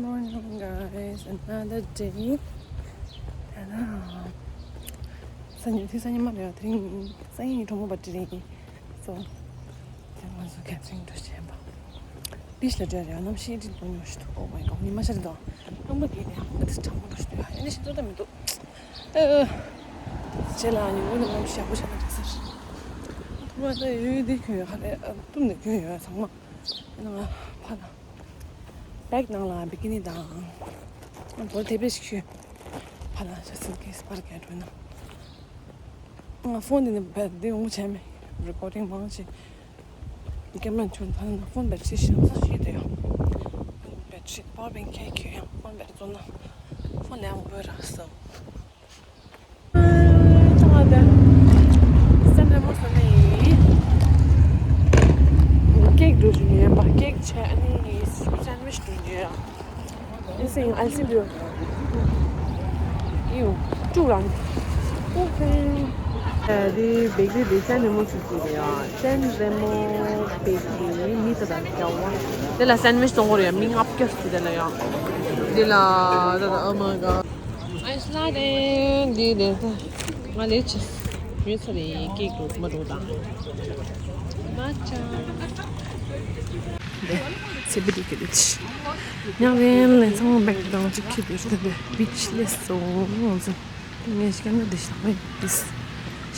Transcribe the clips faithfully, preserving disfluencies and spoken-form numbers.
Morning, guys. Another day. ད་ད། སང་ཉིན་དེ་སང་ཉིན་མ་རེད། དེ་རིང་སང་ཉིན་གྲོགས་མོ་པར་ཊི་རེད། So, དེ་ང་ཚོ་གྷེ་དར་རིང་འགྲོ་བྱས་པ། བིཆ་ལ་འགྲོ་རེད། གནམ་གཤིས་ཅིག་སྟོང་ཉོ་ཞིག་འདུག Oh my god. ཉི་མ་ཤར་འདུག་རློན་པ་གིས་ནས་ཧམ་པ་དེ་གྲང་མོ་འགྲོ་ཞིག་འདུག་ཨ་ནི་ཞིག་ཏོ་ད་མི་འདུག་ཨ། ཅེ་ལ་ཉིན་གུང་ནས་གནམ་གཤིས་ཡག་པོ་ཆགས་ན་འགྲིག་ས་རེད། ཐུག་པ་ད་ཡོད་ཡོད་དེ་གྱོན་ཡོད་ཧ་ལས་ཨ། བཏུམ་ནས་གྱོན་ཡོད་ཚང་མ། ཨ་ནི་ང་ཕ་ལ། བེག་ནང་ལ་བི་ཀི་ནི་དང་། ཨ་མདོར་དེ་བས་ཤིག་ཤོད། ཕ་ལ་ཇ་སིན་ཀེ་སི་པར་རྒྱག་འགྲོ་ན། ང་ཕོན་འདི་ནས་བེད་འདི་ཡོང་བྱས་མེད། རི་ཀོར་ཌིང་མང་ཆེ། ཀེམ་ར་ཆུང་ཕ་ལ་ན་ཕོན་བེད་ཤི་ཤི་ཡང་ས་ཤི་དེ་ཡང་། བེད་ཤི་པ་བར་བེང་ཁེ་ཁེ་ཡང་ཕོན་བེད་བཙོང་ན། ཕོན་ལས་ཡང་བོད་རག་སོ། ཚང་མ་དེ་སེམས་རེ་མོ་སོ་ནི་ཡིན། ཀེག་འགྲོ་བཞིན་ཡོད་པ། ཀེག་བྱས་ཨ་ནི་སེན་ཝིཆ་འགྲོ་རྒྱུ་ཡ། ཨེ་སེ་ཡང་ཨལ་སི་འགྲོ་ཡོད། ཀྲུག་རང་། ཨོ་ཁེ། དེ་བེག་རི་དེ་སེམས་རེ་མོ་ཚུགས་ཀྱི་རེད་ཡ། སེམས་རེ་མོ་བེག་རི་མི་ད་ད་རྒྱ་བ། དེ་ལ་སེན་ཝིཆ་གཏོང་གི་རེད་ཡ། མི་ལྔ་བརྒྱ་ཚུད་དེ་ལ་ཡ། དེ་ལ་ད་ད་ཨོ་མའི་གོཌ། ཨའི་སི་ལ་དེ་འདི་དེ་ད་ང་ལས་ཆེ་ཡོད་ས་རེད། ཀེག་འགྲོ་མ་འགྲོ་དང་། མ་ཅང་། དེ་ཚེ་བི་དེ་ཀེ་དེ་ཆི་ཉག་རེན་ལེན་ཚང་མ་བེག་དང་གཅིག་ཁྱེར་དེ་ད་དེ་བིཆ་སླེབས་སོང་ང་ཚོ། ངས་ཤི་ཀ་ན་དེ་ཤི་ན་ངས་དེ་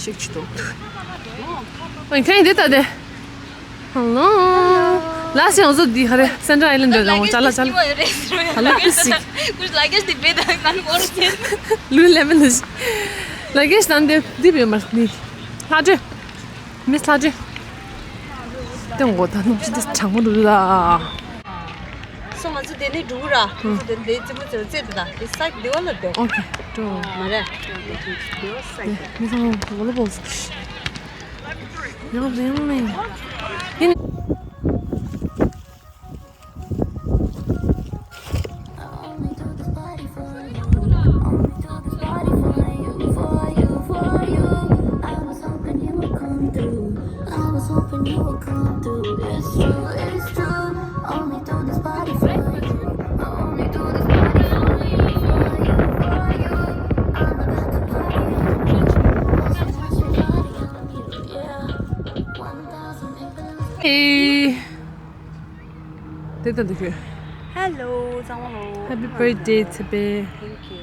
ཤེག་ཅི་ཏོག་ཏུ། ཨོ་ཁ་ཡིན་དེ་ད་དེ། Hello. Last year also the Hare Sandra Island འདྲ་དང་ཅ་ལག་ཅ་ལག་ཧ་ལོ་པི་སི། ཀུ་ལ་གེ་ཤི་དེ་བེད་ང་ནོར་ཟེར། ལུ་ལེ་མན་ལུ། ལ་གེ་ཤི་དང་དེ་དེ་བེད་མར་ནི། ལྷ་འདྲེ། མི་ལྷ་འདྲེ། དེ་ངོ་ད་ནོ་ཅི་དེ་གྲང་མོ་འདུག་ལ། སོ་ང་ཚོ་དེ་ནས་འགྲོ་གི་ར། ང་ཚོ་དེ་ནས་རྩེད་མོ་རྩེ་རྩེད་དེ་ད་དེ་སའིཌ་དེ་བ་ལ་དེ། ཨོ་ཁེ་འགྲོ། མ་རེད། དེ་མི་ཚང་མ་བོ་ལི་བོལ་ཟེར། ཡང་རེད་ཡང་མིན། ཡིན། ཨེ། དེ་ལྟ་འདི་ཁྱོད། Hello ཚང་མ་ལོ། Happy birthday ཚེ་པེ། Thank you.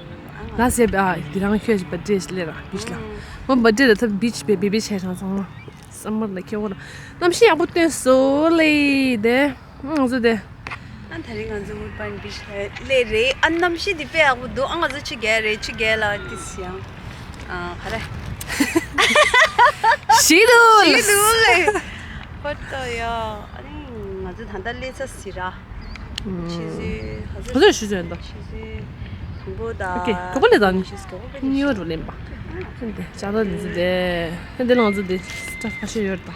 ལ་སེ་བ་དེ་རང་ཁྱོད་ཀྱི་བར་ཐི་ཌེ་ཞིག་ལས་ར་བིཆ་ལ། ཨང་། ངོ་བར་ཐི་ཌེ་ལ་ཐབ་བིཆ་པེ་བེ་བེ་བྱས་ཤང་ཚང་མ། སམ་མར་ལ་ཁྱེད་འོ་ལ། གནམ་གཤིས་ཡག་པོ་སྟོན་སོ་ལེ་དེ། ང་ཚོ་དེ། ཨ་ད་རིང་ང་ཚོ་Woodbine Beach ལ་སླེབས་རེད། ཨ་གནམ་གཤིས་འདི་དཔེ་ཡག་པོ་འདུག་ཨ་ང་ཚོ་ཆུ་རྐྱལ་རེད། ཆུ་རྐྱལ་ལ་ཏིས་ཡང་། ཨ་ག་རེ། ཞིག་འདུག་ཞིག་འདུག་ལེ། བར་ཏོ་ཡ། ཨ་ནི་ང་ཚོ་ད་ལྟ་སླེབས་ཚར་ཟིན་ར། ཆུ་ཚོད་ག་ཚོད། ག་ཚོད་ཞུ་ཚོད་འདུག་ཆུ་ཚོད་དང་པོ་དང་། ཨོ་ཁེ། གྲོགས་པོ་ལས་དང་། ཆུ་ཚོད་ག་པོ་པེ་ནི་གཉིས་པ་རུ་ལེན་པ། ཧན་དེ་ཅ་ལག་ལས་ཚོད་དེ། ཧན་དེ་ལང་ཚོད་དེ་སི་ཊབ་ཁ་ཤས་ཡོད་རེད་ད།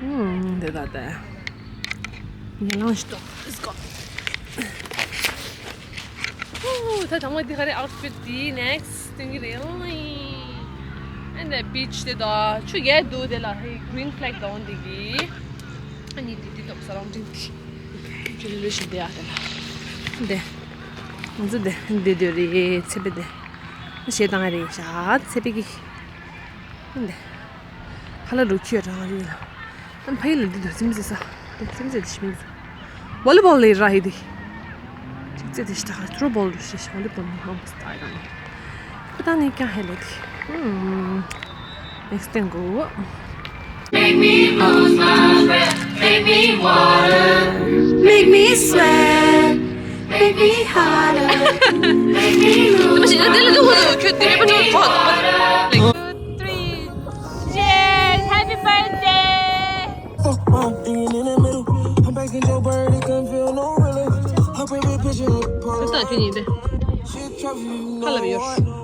ཨུམ། དེ་ད་དེ། ཉེ་ལང་ཞིག་ཏོ། Let's go. ཧུ། ད་དང་པོ་འདི་ག་རེ་ཨའུཊ་ཕིཊ་འདི་ནེག་སི་སྟོན་གྱི་རེད། ཨེན་ཌ་བིཆ་དེ་དང་ཆུ་རྐྱལ་འདུག་དེ་ལ་ཧེ་གྷི་རིན་ཕི་ལེག་དང་འདི་གི་ཨ་ནི་འདི་འདི་ཏོག་སར་རའུན་ཌིང་འདི་ཇེ་ནེ་རེ་ཤན་དེ་ཡ་དེ་ལ་འདི་ང་ཚོ་འདི་འདི་འདི་རེད། ཚེ་པེ་འདི་ཞེ་སྡང་རེད་ཤག་ཚེ་པེ་གི་འདི། ཁ་ལག་རུ་ཁྱོད་རང་རེད་ལ། ཨ་ཕ་ཡུལ་ལ་འདི་དུ་སིམ་ཟེ་ས། འདི་སིམ་ཟེ་འདི་ཤི་མི་ཟེ། ཝོ་ལི་བོལ་ལས་ར་ཧི་འདི། ཅིག་ཙེ་འདི་ཤི་ད་ཁ་ཐྲོ་བོལ་རུ་ཤི་ཤི་ཝོ་ལི་བོལ་མི་ཧང་སི་ཏའི་རང་། ཁོ་ད་ནི་ཀྱང་ཧེ་ལེ་འདི། ཧུམ། ནེག་སི་ཏེང་གོ། Make me lose my breath, make me water, make me sweat, make me hotter, make me lose my breath. Three. Cheers! Happy birthday! Fuck my being in the middle. I'm back in your bird, it can feel no realer. Her baby picture up on. She traveling no one.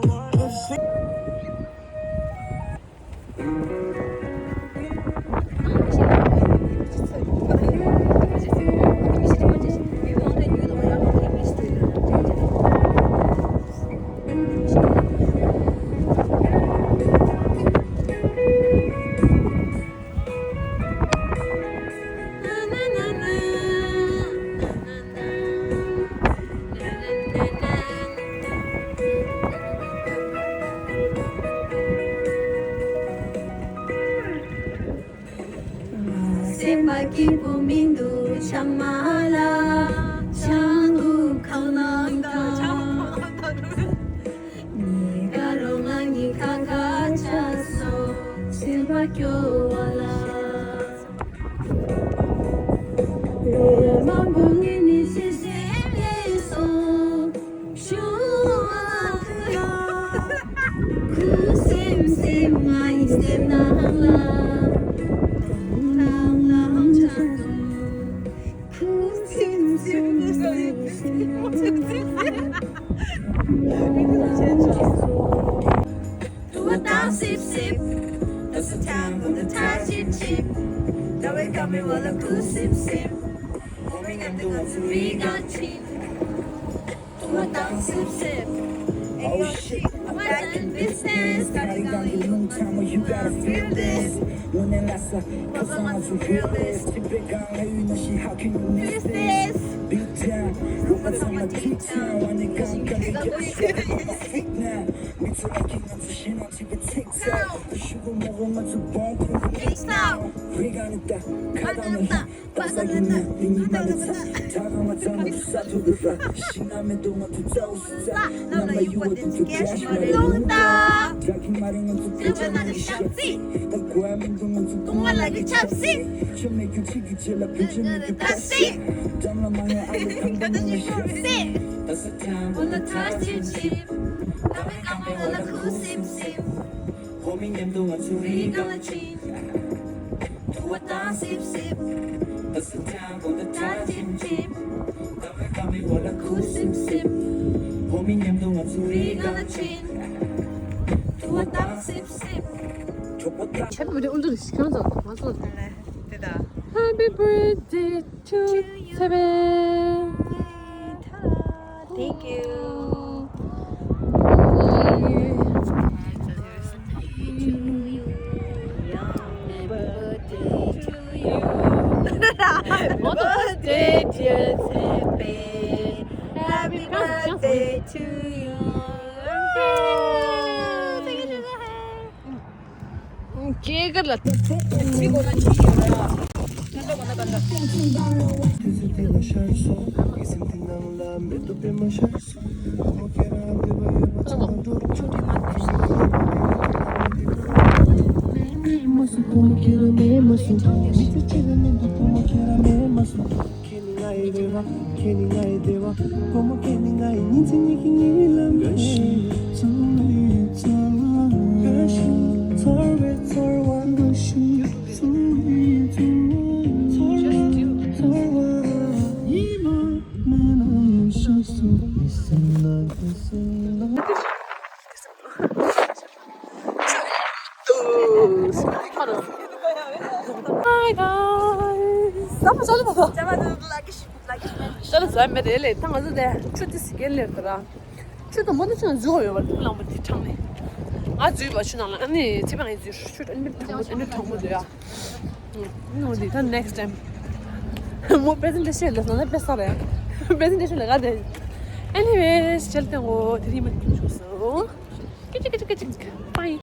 Tuwa tang sip sip. That's the time when the tide chip chip. Tawe kame wala ku sip sip. Homie, I'm doing some vegan chip. Tuwa tang sip sip. Oh shit, I'm back in business. Gotta go, you know, time when you gotta feel this. One and that's a, cause I'm a realist. Tibet gang, hey, you know she, how can you miss this? Big time, look at my deep time. When it comes, gotta get shit. I'm a freak now. Me too, I can't understand. Now, Homie, I'm doing a two week gonna change. Tuwa tang sip sip. That's the time for the time chip chip. Tawe kame wala ku sip sip. Homie, I'm doing a two week gonna change. Tuwa tang sip sip. ཆེན་པོ་འདི་ཨུ་འདུ་ཞིག་ཁྱོད་ཚོ་མ་ཚོ། དེ་ད། Happy birthday to you. Thank you. Happy birthday, dear Tepe. Happy birthday to you. ཁྱེད་ཀར་ལ། ཁྱེད་ནི་ང་ཡི་རེ་བ། ཁྱེད་ནི་ང་ཡི་བདེ་བ། བུ་མོ་ཁྱེད་ནི་ང་ཡི་ཉིན་མཚན་གཉིས་ཀྱི་གཉིད་ལམ་འགའ་ཞིག་ཚོར་བའི་ཚོར་བ། འགའ་ཞིག་ཚོར་བའི་ཚོར་བ། ཚོར་བའི་ཚོར་བ། ཚོར་བའི་ཚོར་བ། ཉི་མ་མེད་ན་ཡང་ཞག་སུ་མི་སྲིད་ན་ག་སྲིད་ན། Hi guys. ད་ང་ཚོ་དེ་ཆུ་དེ་ཟ་མེད་རེད་ལེ། ད་ང་ཚོ་དེ་ཆུ་དེ་ཟ་མཁན་ལེ་ད་ར། ཆུ་དང་པོ་ཏི་ཆུ་ནང་འཛུལ་བ་ཡོད་པ། དེ་ལངས་པ་དེ་དྲངས་ནས། ང་འཛུལ་བ་ཆུ་ནང་ལ། ཨ་ནི་ཚེ་པ་ངས་འཛུལ་ཆུ་ཨ་ནི་དྲང་པོ་ཨ་ནི་དྲང་པོ་འཛུལ་ཡ། ནོ་འདི་ད་next time. མོ་presentation ལ་སོང་ན་དཔེ་ས་རེད། presentation ལ་ག་རེ། Anyways, ཇལ་ཏེ་ངོ་དེ་རིང་མ་ཐུག་ཆུག་སོང་། ཀི་ཅི་ཀི་ཅི་ཀི་ཅི། Bye.